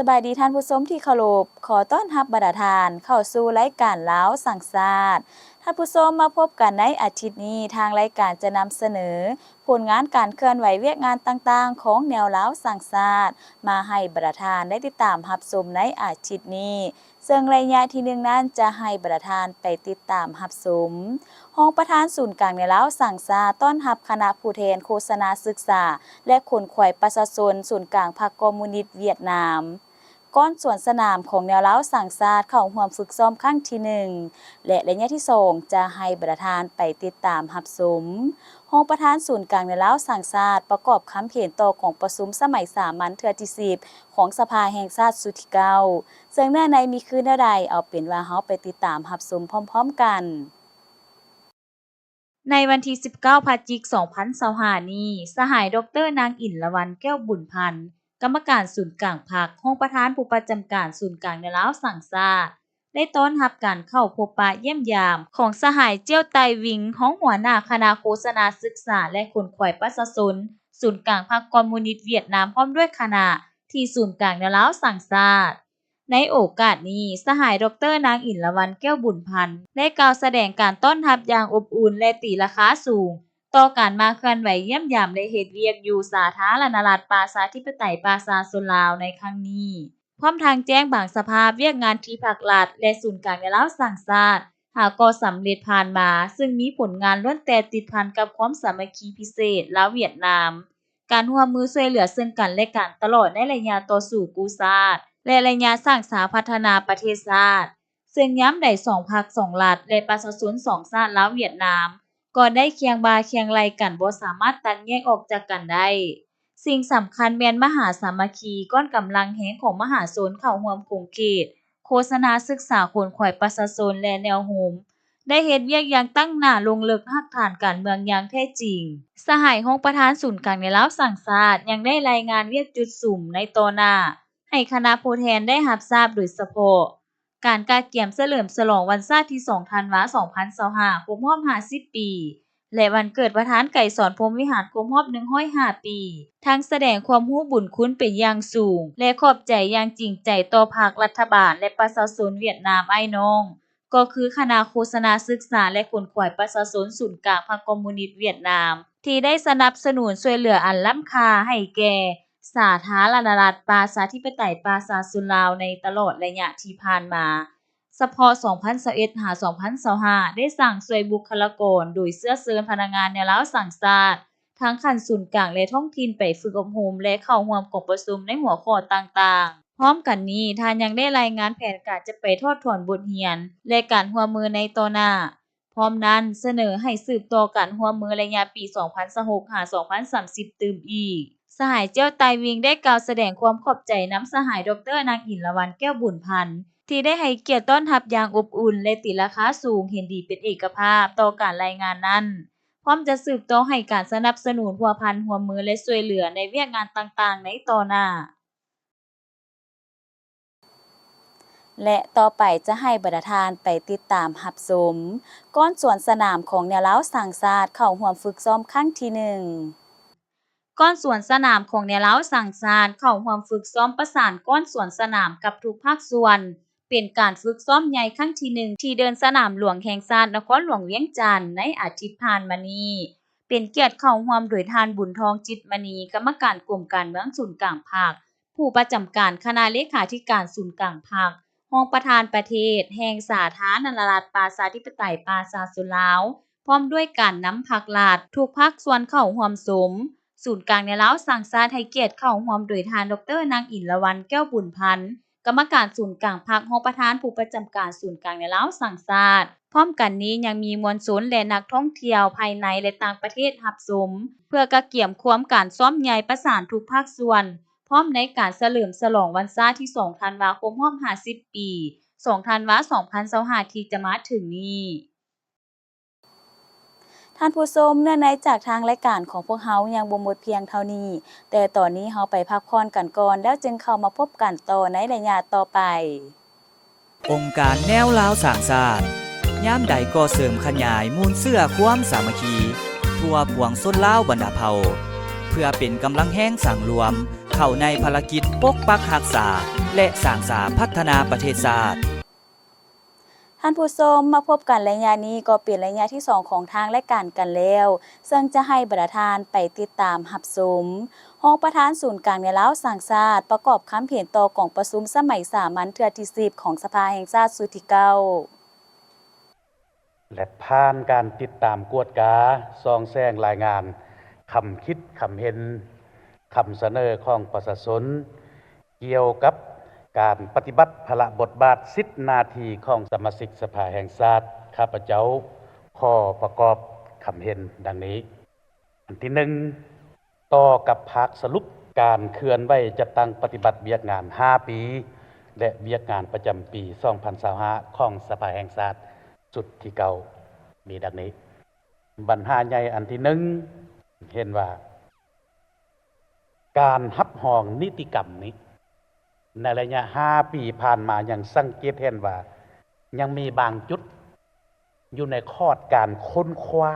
ບາຍດີທ່ານຜູ້ຊົມທີ່ເຄົາລົບ, ຂໍຕ້ອນຮັບບັນດາທ່ານເຂົ້າສູ່ລາຍການລາວສ້າງຊາດ. ທ່ານຜູ້ຊົມ, ມາພົບກັນໃນອາທິດນີ້, ທາງລາຍການຈະນຳສະເໜີຜົນງານການເຄື່ອນໄຫວວຽກງານຕ່າງໆຂອງແນວລາວສ້າງຊາດ ມາໃຫ້ບັນດາທ່ານໄດ້ຕິດຕາມຮັບຊົມໃນອາທິດນີ້. ເຊິ່ງໄລຍະທີໜຶ່ງນັ້ນຈະໃຫ້ບັນດາທ່ານໄປຕິດຕາມຮັບຊົມ ຮອງປະທານສູນກາງແນວລາວສ້າງຊາດຕ້ອນຮັບຄະນະຜູ້ແທນໂຄສະນາສຶກສາ ແລະ ຂົນຂວາຍປະຊາຊົນສູນກາງພັກຄອມມູນິດຫວຽດນາມ ກ້ອນສວນສະໜາມຂອງແນວລາວສ້າງຊາດເຂົ້າຮ່ວມຝຶກຊ້ອມຄັ້ງທີໜຶ່ງ ແລະ ໄລຍະທີສອງຈະໃຫ້ບັນດາທ່ານໄປຕິດຕາມຮັບຊົມ ຮອງປະທານສູນກາງແນວລາວສ້າງຊາດປະກອບຄຳເຫັນຕໍ່ກອງປະຊຸມສະໄໝສາມັນເທື່ອທີສິບ ຂອງສະພາແຫ່ງຊາດຊຸດທີເກົ້າ ເຊິ່ງເນື້ອໃນມີຄືແນວໃດ, ເອົາເປັນວ່າເຮົາໄປຕິດຕາມຮັບຊົມພ້ອມໆກັນ. ໃນວັນທີສິບເກົ້າ ພະຈິກ ສອງພັນຊາວຫ້ານີ້, ສະຫາຍ ດອກເຕີ ນາງ ອິນລະວັນ ແກ້ວບຸນພັນ ກຳມະການສູນກາງພັກ, ຮອງປະທານຜູ້ປະຈຳການສູນກາງແນວລາວສ້າງຊາດ ໄດ້ຕ້ອນຮັບການເຂົ້າພົບປະຢ້ຽມຢາມຂອງສະຫາຍ ເຈ້ຽວ ໄຕ້ວິງ ຮອງຫົວໜ້າຄະນະໂຄສະນາສຶກສາ ແລະ ຂົນຂວາຍປະຊາຊົນ ສູນກາງພັກຄອມມູນິດຫວຽດນາມ ພ້ອມດ້ວຍຄະນະ ທີ່ສູນກາງແນວລາວສ້າງຊາດ. ໃນໂອກາດນີ້, ສະຫາຍ ດອກເຕີ ນາງ ອິນລະວັນ ແກ້ວບຸນພັນ ໄດ້ກ່າວສະແດງການຕ້ອນຮັບຢ່າງອົບອຸ່ນ ແລະ ຕີລາຄາສູງ ຕໍ່ການມາເຄື່ອນໄຫວຢ້ຽມຢາມ ແລະ ເຮັດວຽກຢູ່ສາທາລະນະລັດປະຊາທິປະໄຕປະຊາຊົນລາວໃນຄັ້ງນີ້. ພ້ອມທັງແຈ້ງບາງສະພາບວຽກງານທີ່ພັກລັດ ແລະ ສູນກາງແນວລາວສ້າງຊາດ ຫາກໍ່ສຳເລັດຜ່ານມາ, ເຊິ່ງມີຜົນງານລ້ວນແຕ່ຕິດພັນກັບຄວາມສາມັກຄີພິເສດລາວຫວຽດນາມ, ການຮ່ວມມືຊ່ວຍເຫຼືອເຊິ່ງກັນແລະກັນຕະຫຼອດໃນໄລຍະຕໍ່ສູ້ກູ້ຊາດ ແລະ ໄລຍະສ້າງສາພັດທະນາປະເທດຊາດ, ເຊິ່ງຍາມໃດສອງພັກສອງລັດ ແລະ ປະຊາຊົນສອງຊາດລາວຫວຽດນາມ ກໍໄດ້ຄຽງບ່າຄຽງໄຫຼ່ກັນ ບໍ່ສາມາດຕັດແຍກອອກຈາກກັນໄດ້. ສິ່ງສຳຄັນແມ່ນມະຫາສາມັກຄີ ກ້ອນກຳລັງແຮງຂອງມະຫາຊົນເຂົ້າຮ່ວມຂົງເຂດ ໂຄສະນາສຶກສາ ຂົນຂວາຍປະຊາຊົນ ແລະ ແນວໂຮມ ໄດ້ເຮັດວຽກຢ່າງຕັ້ງໜ້າ ລົງເລິກຮາກຖານການເມືອງຢ່າງແທ້ຈິງ. ສະຫາຍຮອງປະທານສູນກາງແນວລາວສ້າງຊາດ ຍັງໄດ້ລາຍງານວຽກຈຸດສຸມໃນຕໍ່ໜ້າ ໃຫ້ຄະນະຜູ້ແທນໄດ້ຮັບຊາບ ໂດຍສະເພາະ ການກະກຽມສະເຫຼີມສະຫຼອງວັນຊາດທີສອງ ທັນວາ ສອງພັນຊາວຫ້າ ຄົບຮອບຫ້າສິບປີ ແລະ ວັນເກີດປະທານໄກສອນ ພົມວິຫານ ຄົບຮອບໜຶ່ງຮ້ອຍຫ້າປີ, ທັງສະແດງຄວາມຮູ້ບຸນຄຸນເປັນຢ່າງສູງ ແລະ ຂອບໃຈຢ່າງຈິງໃຈຕໍ່ພັກ, ລັດຖະບານ ແລະ ປະຊາຊົນຫວຽດນາມອ້າຍນ້ອງ, ກໍຄືຄະນະໂຄສະນາສຶກສາ ແລະ ຂົນຂວາຍປະຊາຊົນສູນກາງພັກຄອມມູນິດຫວຽດນາມ ທີ່ໄດ້ສະໜັບສະໜູນຊ່ວຍເຫຼືອອັນລ້ຳຄ່າໃຫ້ແກ່ ສາທາລະນະລັດປະຊາທິປະໄຕປະຊາຊົນລາວໃນຕະຫຼອດໄລຍະທີ່ຜ່ານມາ. ສະເພາະສອງພັນຊາວເອັດ ຫາ ສອງພັນຊາວຫ້າ ໄດ້ສ້າງຊ່ວຍບຸກຄະລາກອນ ໂດຍເຊື້ອເຊີນພະນັກງານແນວລາວສ້າງຊາດ ທັງຂັ້ນສູນກາງ ແລະ ທ້ອງຖິ່ນ ໄປຝຶກອົບຮົມ ແລະ ເຂົ້າຮ່ວມກອງປະຊຸມໃນຫົວຂໍ້ຕ່າງໆ. ພ້ອມກັນນີ້, ທ່ານຍັງໄດ້ລາຍງານແຜນການຈະໄປຖອດຖອນບົດຮຽນ ແລະ ການຮ່ວມມືໃນຕໍ່ໜ້າ. ພ້ອມນັ້ນ, ສະເໜີໃຫ້ສືບຕໍ່ການຮ່ວມມືໄລຍະປີສອງພັນຊາວຫົກ ຫາ ສອງພັນສາມສິບຕື່ມອີກ. ສະຫາຍ ເຈ້ຽວ ໄຕ້ວິງ ໄດ້ກ່າວສະແດງຄວາມຂອບໃຈນຳສະຫາຍ ດອກເຕີ ນາງ ອິນລະວັນ ແກ້ວບຸນພັນ ທີ່ໄດ້ໃຫ້ກຽດຕ້ອນຮັບຢ່າງອົບອຸ່ນ ແລະ ຕີລາຄາສູງ, ເຫັນດີເປັນເອກະພາບຕໍ່ການລາຍງານນັ້ນ, ພ້ອມຈະສືບຕໍ່ໃຫ້ການສະໜັບສະໜູນພົວພັນຮ່ວມມື ແລະ ຊ່ວຍເຫຼືອໃນວຽກງານຕ່າງໆໃນຕໍ່ໜ້າ. ແລະ ຕໍ່ໄປຈະໃຫ້ບັນດາທ່ານໄປຕິດຕາມຮັບຊົມ ກ້ອນສວນສະໜາມຂອງແນວລາວສ້າງຊາດເຂົ້າຮ່ວມຝຶກຊ້ອມຄັ້ງທີໜຶ່ງ. ກ້ອນສວນສະໜາມຂອງແນວລາວສ້າງຊາດເຂົ້າຮ່ວມຝຶກຊ້ອມປະສານກ້ອນສວນສະໜາມກັບທຸກພາກສ່ວນ ເປັນການຝຶກຊ້ອມໃຫຍ່ຄັ້ງທີໜຶ່ງ ທີ່ເດີ່ນສະໜາມຫຼວງແຫ່ງຊາດນະຄອນຫຼວງວຽງຈັນໃນອາທິດຜ່ານມານີ້ ເປັນກຽດເຂົ້າຮ່ວມໂດຍທ່ານ ບຸນທອງ ຈິດມະນີ ກຳມະການກົມການເມືອງສູນກາງພັກ, ຜູ້ປະຈຳການຄະນະເລຂາທິການສູນກາງພັກ, ຮອງປະທານປະເທດແຫ່ງສາທາລະນະລັດປະຊາທິປະໄຕປະຊາຊົນລາວ, ພ້ອມດ້ວຍການນຳພັກລັດທຸກພາກສ່ວນເຂົ້າຮ່ວມຊົມ. ສູນກາງແນວລາວສ້າງຊາດໃຫ້ກຽດເຂົ້າຮ່ວມໂດຍທ່ານ ດອກເຕີ ນາງ ອິນລະວັນ ແກ້ວບຸນພັນ ກຳມະການສູນກາງພັກ, ຮອງປະທານຜູ້ປະຈຳການສູນກາງແນວລາວສ້າງຊາດ. ພ້ອມກັນນີ້ຍັງມີມວນຊົນ ແລະ ນັກທ່ອງທ່ຽວພາຍໃນ ແລະ ຕ່າງປະເທດຮັບຊົມ ເພື່ອກະກຽມຄວາມການຊ້ອມໃຫຍ່ປະສານທຸກພາກສ່ວນ ພ້ອມໃນການສະເຫຼີມສະຫຼອງວັນຊາດທີສອງ ທັນວາ ຄົບຮອບຫ້າສິບປີ ສອງ ທັນວາ ສອງພັນຊາວຫ້າ ທີ່ຈະມາເຖິງນີ້. ທ່ານຜູ້ຊົມ, ເນື້ອໃນຈາກທາງລາຍການຂອງພວກເຮົາຍັງບໍ່ໝົດພຽງເທົ່ານີ້, ແຕ່ຕອນນີ້ເຮົາໄປພັກຜ່ອນກັນກ່ອນ ແລ້ວຈຶ່ງເຂົ້າມາພົບກັນຕໍ່ໃນໄລຍະຕໍ່ໄປ. ອົງການແນວລາວສ້າງຊາດ ຍາມໃດກໍເສີມຂະຫຍາຍມູນເຊື້ອຄວາມສາມັກຄີ ທົ່ວປວງຊົນລາວບັນດາເຜົ່າ ເພື່ອເປັນກຳລັງແຮງສັງລວມ ເຂົ້າໃນພາລະກິດປົກປັກຮັກສາ ແລະ ສ້າງສາພັດທະນາປະເທດຊາດ. ທ່ານຜູ້ຊົມ, ມາພົບກັນໄລຍະນີ້ກໍເປັນໄລຍະທີສອງຂອງທາງລາຍການກັນແລ້ວ, ເຊິ່ງຈະໃຫ້ບັນດາທ່ານໄປຕິດຕາມຮັບຊົມ ຮອງປະທານສູນກາງແນວລາວສ້າງຊາດ ປະກອບຄຳເຫັນຕໍ່ກອງປະຊຸມສະໄໝສາມັນເທື່ອທີສິບຂອງສະພາແຫ່ງຊາດຊຸດທີເກົ້າ ແລະ ຜ່ານການຕິດຕາມກວດກາ, ສ່ອງແສງລາຍງານ, ຄຳຄິດຄຳເຫັນ, ຄຳສະເໜີຂອງປະຊາຊົນ ກ່ຽວກັບການປະຕິບັດພາລະບົດບາດສິດໜ້າທີ່ຂອງສະມາຊິກສະພາແຫ່ງຊາດ, ຂ້າພະເຈົ້າຂໍປະກອບຄຳເຫັນດັ່ງນີ້. ອັນທີໜຶ່ງ, ຕໍ່ກັບພາກສະຫຼຸບການເຄື່ອນໄຫວຈັດຕັ້ງປະຕິບັດວຽກງານຫ້າປີ ແລະ ວຽກງານປະຈຳປີສອງພັນຊາວຫ້າຂອງສະພາແຫ່ງຊາດຊຸດທີເກົ້າ ມີດັ່ງນີ້. ບັນຫາໃຫຍ່ອັນທີໜຶ່ງ ເຫັນວ່າ ການຮັບຮອງນິຕິກຳນີ້ ໃນໄລຍະຫ້າປີຜ່ານມາຍັງສັງເກດເຫັນວ່າ ຍັງມີບາງຈຸດຢູ່ໃນຂອດການຄົ້ນຄວ້າ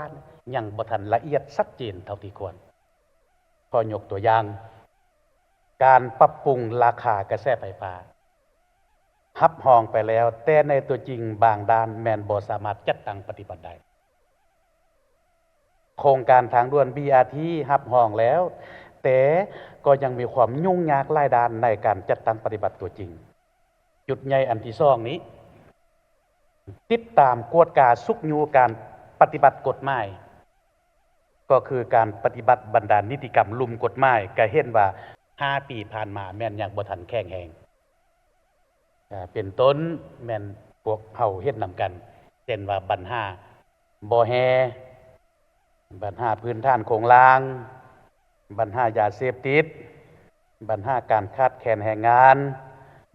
ຍັງບໍ່ທັນລະອຽດຊັດເຈນເທົ່າທີ່ຄວນ. ຂໍຍົກຕົວຢ່າງ, ການປັບປຸງລາຄາກະແສໄຟຟ້າ ຮັບຮອງໄປແລ້ວ, ແຕ່ໃນຕົວຈິງບາງດ້ານແມ່ນບໍ່ສາມາດຈັດຕັ້ງປະຕິບັດໄດ້. ໂຄງການທາງດ່ວນ ບີອາທີ ຮັບຮອງແລ້ວ, ແຕ່ກໍຍັງມີຄວາມຫຍຸ້ງຍາກຫຼາຍດ້ານໃນການຈັດຕັ້ງປະຕິບັດຕົວຈິງ. ຈຸດໃຫຍ່ອັນທີສອງນີ້ ຕິດຕາມກວດກາຊຸກຍູ້ການປະຕິບັດກົດໝາຍ, ກໍຄືການປະຕິບັດບັນດານິຕິກຳລຸ່ມກົດໝາຍ ກະເຫັນວ່າຫ້າປີຜ່ານມາແມ່ນຍັງບໍ່ທັນແຂງແຮງ. ເປັນຕົ້ນແມ່ນພວກເຮົາເຫັນນຳກັນ ເຊັ່ນວ່າບັນຫາບໍ່ແຮ່, ບັນຫາພື້ນຖານໂຄງລ່າງ, ບັນຫາຢາເສບຕິດ, ບັນຫາການຂາດແຄນແຮງງານ,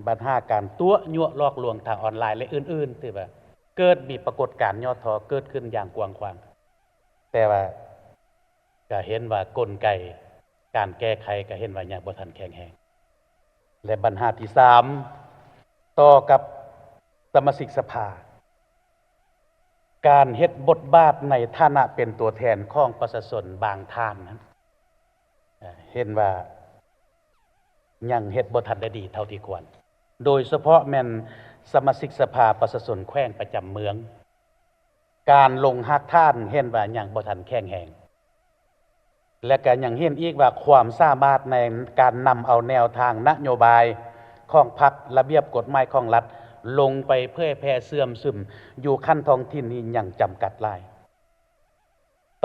ບັນຫາການຕົວະຍົວະຫຼອກລວງທາງອອນລາຍ ແລະ ອື່ນໆ ຖືວ່າເກີດມີປາກົດການຫຍໍ້ທໍ້ເກີດຂຶ້ນຢ່າງກວ້າງຂວາງ. ແຕ່ວ່າກະເຫັນວ່າກົນໄກການແກ້ໄຂກະເຫັນວ່າຍັງບໍ່ທັນແຂງແຮງ. ແລະ ບັນຫາທີສາມ ຕໍ່ກັບສະມາຊິກສະພາ ການເຮັດບົດບາດໃນຖານະເປັນຕົວແທນຂອງປະຊາຊົນບາງທ່ານນັ້ນ ເຫັນວ່າຍັງເຮັດບໍ່ທັນໄດ້ດີເທົ່າທີ່ຄວນ, ໂດຍສະເພາະແມ່ນສະມາຊິກສະພາປະຊາຊົນແຂວງປະຈຳເມືອງ. ການລົງຮາກຖານເຫັນວ່າຍັງບໍ່ທັນແຂງແຮງ ແລະ ກໍຍັງເຫັນອີກວ່າຄວາມສາມາດໃນການນຳເອົາແນວທາງນະໂຍບາຍຂອງພັກ, ລະບຽບກົດໝາຍຂອງລັດ ລົງໄປເຜີຍແຜ່ເຊື່ອມຊຶມຢູ່ຂັ້ນທ້ອງຖິ່ນນີ້ຍັງຈຳກັດຫຼາຍ.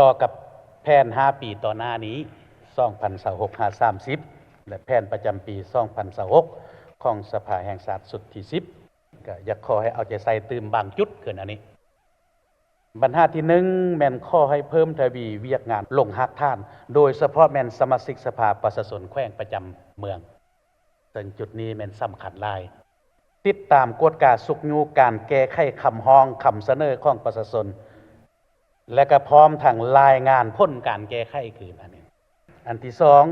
ຕໍ່ກັບແຜນຫ້າປີຕໍ່ໜ້ານີ້ ສອງພັນຊາວຫົກ ຫາ ສາມສິບ ແລະ ແຜນປະຈຳປີ ສອງພັນຊາວຫົກ ຂອງສະພາແຫ່ງຊາດຊຸດທີສິບ ກໍຢາກຂໍໃຫ້ເອົາໃຈໃສ່ຕື່ມບາງຈຸດຄືອັນນີ້. ບັນຫາທີໜຶ່ງ ແມ່ນຂໍໃຫ້ເພີ່ມທະວີວຽກງານລົງຮາກຖານ, ໂດຍສະເພາະແມ່ນສະມາຊິກສະພາປະຊາຊົນແຂວງປະຈຳເມືອງ, ເຊິ່ງຈຸດນີ້ແມ່ນສຳຄັນຫຼາຍ. ຕິດຕາມກວດກາຊຸກຍູ້ການແກ້ໄຂຄຳຮ້ອງ, ຄຳສະເໜີຂອງປະຊາຊົນ ແລະ ກໍພ້ອມທັງລາຍງານຜົນການແກ້ໄຂຄືນ. ອັນນີ້ ອັນທີສອງ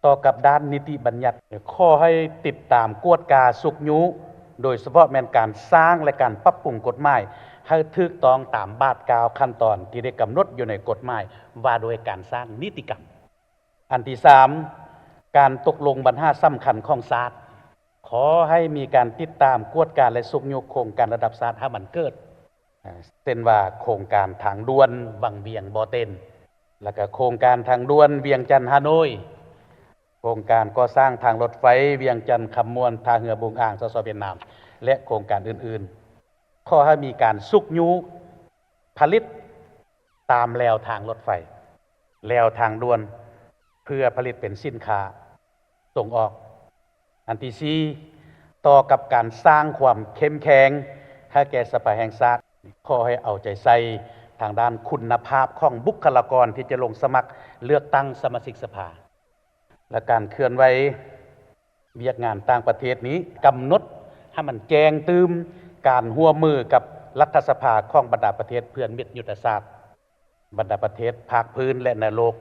ຕໍ່ກັບດ້ານນິຕິບັນຍັດ, ຂໍໃຫ້ຕິດຕາມກວດກາຊຸກຍູ້, ໂດຍສະເພາະແມ່ນການສ້າງ ແລະ ການປັບປຸງກົດໝາຍ ໃຫ້ຖືກຕ້ອງຕາມບາດກ້າວຂັ້ນຕອນທີ່ໄດ້ກຳນົດຢູ່ໃນກົດໝາຍວ່າດ້ວຍການສ້າງນິຕິກຳ. ອັນທີສາມ ການຕົກລົງບັນຫາສຳຄັນຂອງຊາດ, ຂໍໃຫ້ມີການຕິດຕາມກວດກາ ແລະ ຊຸກຍູ້ໂຄງການລະດັບຊາດໃຫ້ມັນເກີດ ເຊັ່ນວ່າ ໂຄງການທາງດ່ວນວັງວຽງ-ບໍ່ເຕັນ, ແລ້ວກະໂຄງການທາງດ່ວນວຽງຈັນ-ຮ່າໂນ້ຍ, ໂຄງການກໍ່ສ້າງທາງລົດໄຟວຽງຈັນ-ຄຳມ່ວນ, ທ່າເຮືອບຸງອ່າງ ສສ ຫວຽດນາມ ແລະ ໂຄງການອື່ນໆ. ຂໍໃຫ້ມີການຊຸກຍູ້ຜະລິດຕາມແລວທາງລົດໄຟ, ແລວທາງດ່ວນ ເພື່ອຜະລິດເປັນສິນຄ້າສົ່ງອອກ. ອັນທີສີ່ ຕໍ່ກັບການສ້າງຄວາມເຂັ້ມແຂງໃຫ້ແກ່ສະພາແຫ່ງຊາດ, ຂໍໃຫ້ເອົາໃຈໃສ່ທາງດ້ານຄຸນນະພາບຂອງບຸກຄະລາກອນທີ່ຈະລົງສະໝັກເລືອກຕັ້ງສະມາຊິກສະພາ ແລະ ການເຄື່ອນໄຫວວຽກງານຕ່າງປະເທດນີ້ ກຳນົດໃຫ້ມັນແຈ້ງຕື່ມການຮ່ວມມືກັບລັດຖະສະພາຂອງບັນດາປະເທດເພື່ອນມິດຍຸດທະສາດ ບັນດາປະເທດພາກພື້ນ ແລະ ໃນໂລກ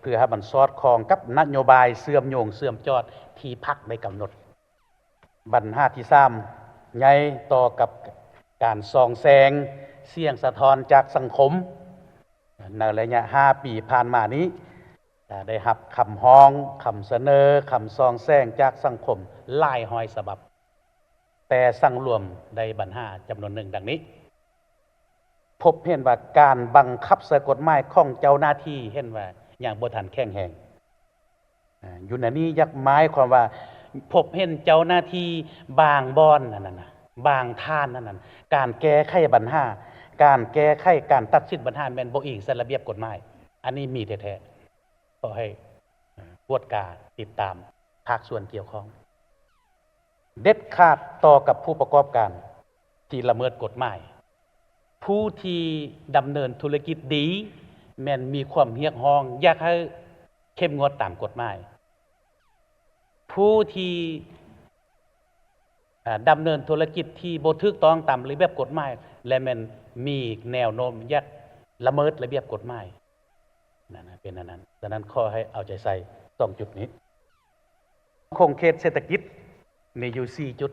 ເພື່ອໃຫ້ມັນສອດຄ່ອງກັບນະໂຍບາຍເຊື່ອມໂຍງເຊື່ອມຈອດທີ່ພັກໄດ້ກຳນົດ. ບັນຫາທີສາມໃຫຍ່ ຕໍ່ກັບການສ່ອງແສງສຽງສະທ້ອນຈາກສັງຄົມ. ໃນໄລຍະຫ້າປີຜ່ານມານີ້ ໄດ້ຮັບຄຳຮ້ອງ, ຄຳສະເໜີ, ຄຳສ່ອງແສງຈາກສັງຄົມຫຼາຍຮ້ອຍສະບັບ, ແຕ່ສັງລວມໄດ້ບັນຫາຈຳນວນໜຶ່ງດັ່ງນີ້. ພົບເຫັນວ່າການບັງຄັບໃຊ້ກົດໝາຍຂອງເຈົ້າໜ້າທີ່ເຫັນວ່າຍັງບໍ່ທັນແຂງແຮງ. ອາ ຢູ່ໃນນີ້ຢາກໝາຍຄວາມວ່າ ພົບເຫັນເຈົ້າໜ້າທີ່ບາງບ່ອນນັ້ນນະ, ບາງທ່ານນັ້ນນະ, ການແກ້ໄຂບັນຫາ, ການແກ້ໄຂ, ການຕັດສິນບັນຫາແມ່ນບໍ່ອີງໃສ່ລະບຽບກົດໝາຍ. ອັນນີ້ມີແທ້ໆ. ຂໍໃຫ້ ເອີ ກວດກາຕິດຕາມພາກສ່ວນກ່ຽວຂ້ອງ. ເດັດຂາດຕໍ່ກັບຜູ້ປະກອບການທີ່ລະເມີດກົດໝາຍ. ຜູ້ທີ່ດຳເນີນທຸລະກິດດີ ແມ່ນມີຄວາມຮຽກຮ້ອງຢາກໃຫ້ເຂັ້ມງວດຕາມກົດໝາຍ. ຜູ້ທີ່ ອາ ດຳເນີນທຸລະກິດທີ່ບໍ່ຖືກຕ້ອງຕາມລະບຽບກົດໝາຍ ແລະ ແມ່ນມີແນວໂນ້ມຢາກລະເມີດລະບຽບກົດໝາຍ. ນັ້ນນະ ເປັນອັນນັ້ນ. ສະນັ້ນ ຂໍໃຫ້ເອົາໃຈໃສ່ສອງຈຸດນີ້. ຂົງເຂດເສດຖະກິດມີຢູ່ສີ່ຈຸດ.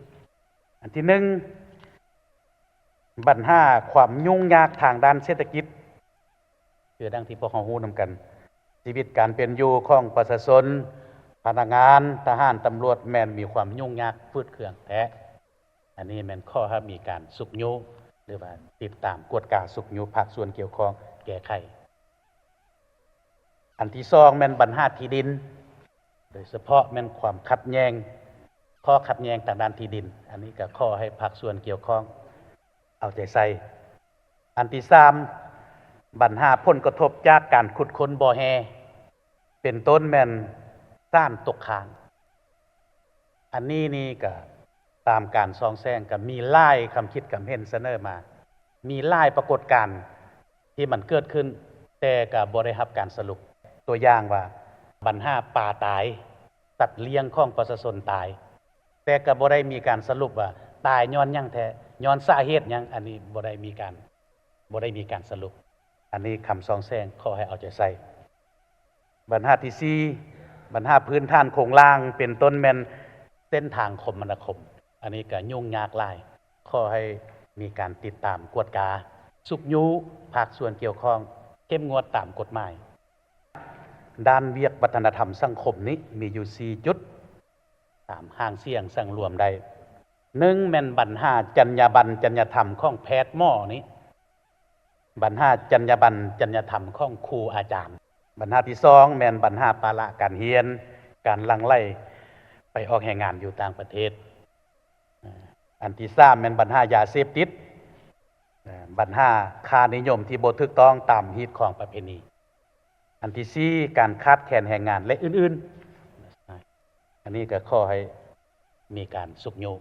ອັນທີໜຶ່ງ ບັນຫາຄວາມຫຍຸ້ງຍາກທາງດ້ານເສດຖະກິດ ຄືດັ່ງທີ່ພວກເຮົາຮູ້ນຳກັນ, ຊີວິດການເປັນຢູ່ຂອງປະຊາຊົນ, ພະນັກງານ, ທະຫານ, ຕຳຫຼວດ ແມ່ນມີຄວາມຫຍຸ້ງຍາກຝືດເຄືອງແທ້. ອັນນີ້ແມ່ນຂໍໃຫ້ມີການຊຸກຍູ້ ຫຼືວ່າຕິດຕາມກວດກາຊຸກຍູ້ພາກສ່ວນກ່ຽວຂ້ອງແກ້ໄຂ. ອັນທີສອງແມ່ນບັນຫາທີ່ດິນ, ໂດຍສະເພາະແມ່ນຄວາມຂັດແຍ່ງ, ຂໍ້ຂັດແຍ່ງທາງດ້ານທີ່ດິນ. ອັນນີ້ກໍຂໍໃຫ້ພາກສ່ວນກ່ຽວຂ້ອງເອົາໃຈໃສ່. ອັນທີສາມ ບັນຫາຜົນກະທົບຈາກການຂຸດຄົ້ນບໍ່ແຮ່ ເປັນຕົ້ນແມ່ນສານຕົກຄ້າງ. ອັນນີ້ນີ້ກະຕາມການສ່ອງແສງກະມີຫຼາຍຄຳຄິດຄຳເຫັນສະເໜີມາ, ມີຫຼາຍປາກົດການທີ່ມັນເກີດຂຶ້ນ ແຕ່ກະບໍ່ໄດ້ຮັບການສະຫຼຸບ. ຕົວຢ່າງວ່າ ບັນຫາປາຕາຍ, ສັດລ້ຽງຂອງປະຊາຊົນຕາຍ, ແຕ່ກະບໍ່ໄດ້ມີການສະຫຼຸບວ່າຕາຍຍ້ອນຫຍັງແທ້, ຍ້ອນສາເຫດຫຍັງ, ອັນນີ້ບໍ່ໄດ້ມີການ, ບໍ່ໄດ້ມີການສະຫຼຸບ. ອັນນີ້ຄຳສ່ອງແສງຂໍໃຫ້ເອົາໃຈໃສ່. ບັນຫາທີສີ່ ບັນຫາພື້ນຖານໂຄງລ່າງ ເປັນຕົ້ນແມ່ນເສັ້ນທາງຄົມມະນາຄົມ, ອັນນີ້ກະຫຍຸ້ງຍາກຫຼາຍ. ຂໍໃຫ້ມີການຕິດຕາມກວດກາ, ຊຸກຍູ້ພາກສ່ວນກ່ຽວຂ້ອງ, ເຂັ້ມງວດຕາມກົດໝາຍ. ດ້ານວຽກວັດທະນະທຳສັງຄົມນີ້ມີຢູ່ສີ່ຈຸດ ຕາມຫາງສຽງສັງລວມໄດ້. ໜຶ່ງ ແມ່ນບັນຫາຈັນຍາບັນ, ຈັນຍາທຳຂອງແພດໝໍນີ້. ບັນຫາຈັນຍາບັນ, ຈັນຍາທຳຂອງຄູອາຈານ. ບັນຫາທີສອງ ແມ່ນບັນຫາປາລະການຮຽນ, ການຫຼັ່ງໄຫຼໄປອອກແຮງງານຢູ່ຕ່າງປະເທດ. ອັນທີສາມ ແມ່ນບັນຫາຢາເສບຕິດ, ບັນຫາຄ່ານິຍົມທີ່ບໍ່ຖືກຕ້ອງຕາມຮີດຄອງປະເພນີ. ອັນທີສີ່ ການຂາດແຄນແຮງງານ ແລະ ອື່ນໆ. ອັນນີ້ກໍຂໍໃຫ້ມີການຊຸກຍູ້.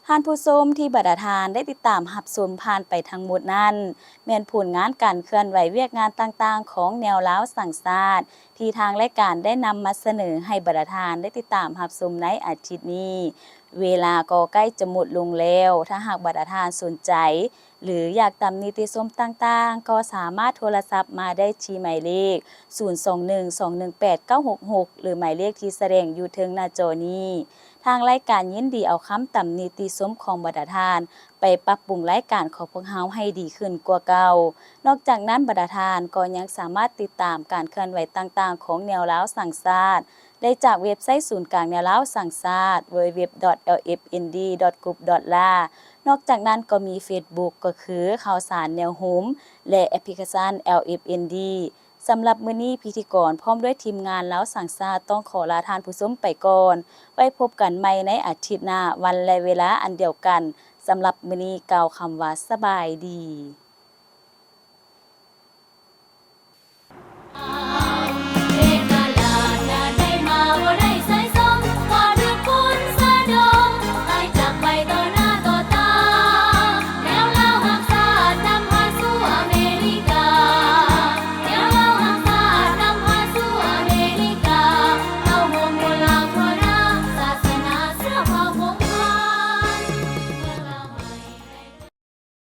ທ່ານຜູ້ຊົມທີ່ບັນດາທ່ານໄດ້ຕິດຕາມຮັບຊົມຜ່ານໄປທັງໝົດນັ້ນ ແມ່ນຜົນງານການເຄື່ອນໄຫວວຽກງານຕ່າງໆຂອງແນວລາວສ້າງຊາດ ທີ່ທາງລາຍການໄດ້ນຳມາສະເໜີໃຫ້ບັນດາທ່ານໄດ້ຕິດຕາມຮັບຊົມໃນອາທິດນີ້. ເວລາກໍໃກ້ຈະໝົດລົງແລ້ວ, ຖ້າຫາກບັນດາທ່ານສົນໃຈ ຫຼື ຢາກຕຳນິຕິຊົມຕ່າງໆ ກໍສາມາດໂທລະສັບມາໄດ້ທີ່ໝາຍເລກ ສູນສອງໜຶ່ງ ສອງໜຶ່ງແປດ ເກົ້າຫົກຫົກ ຫຼື ໝາຍເລກທີ່ສະແດງຢູ່ເທິງໜ້າຈໍນີ້. ທາງລາຍການຍິນດີເອົາຄຳຕຳນິຕິຊົມຂອງບັນດາທ່ານໄປປັບປຸງລາຍການຂອງພວກເຮົາໃຫ້ດີຂຶ້ນກວ່າເກົ່າ. ນອກຈາກນັ້ນ, ບັນດາທ່ານກໍຍັງສາມາດຕິດຕາມການເຄື່ອນໄຫວຕ່າງໆຂອງແນວລາວສ້າງຊາດ ໄດ້ຈາກເວັບໄຊສູນກາງແນວລາວສ້າງຊາດ www.lfnd.group.la. ນອກຈາກນັ້ນກໍມີເຟສບຸກ ກໍຄືຂ່າວສານແນວໂຮມ ແລະ ແອັບພລິເຄຊັນ LFND. ສຳລັບມື້ນີ້, ພິທີກອນພ້ອມດ້ວຍທີມງານລາວສ້າງຊາດ ຕ້ອງຂໍລາທ່ານຜູ້ຊົມໄປກ່ອນ. ໄວ້ພົບກັນໃໝ່ໃນອາທິດໜ້າ, ວັນ ແລະ ເວລາອັນດຽວກັນ. ສຳລັບມື້ນີ້, ກ່າວຄຳວ່າ ສະບາຍດີ.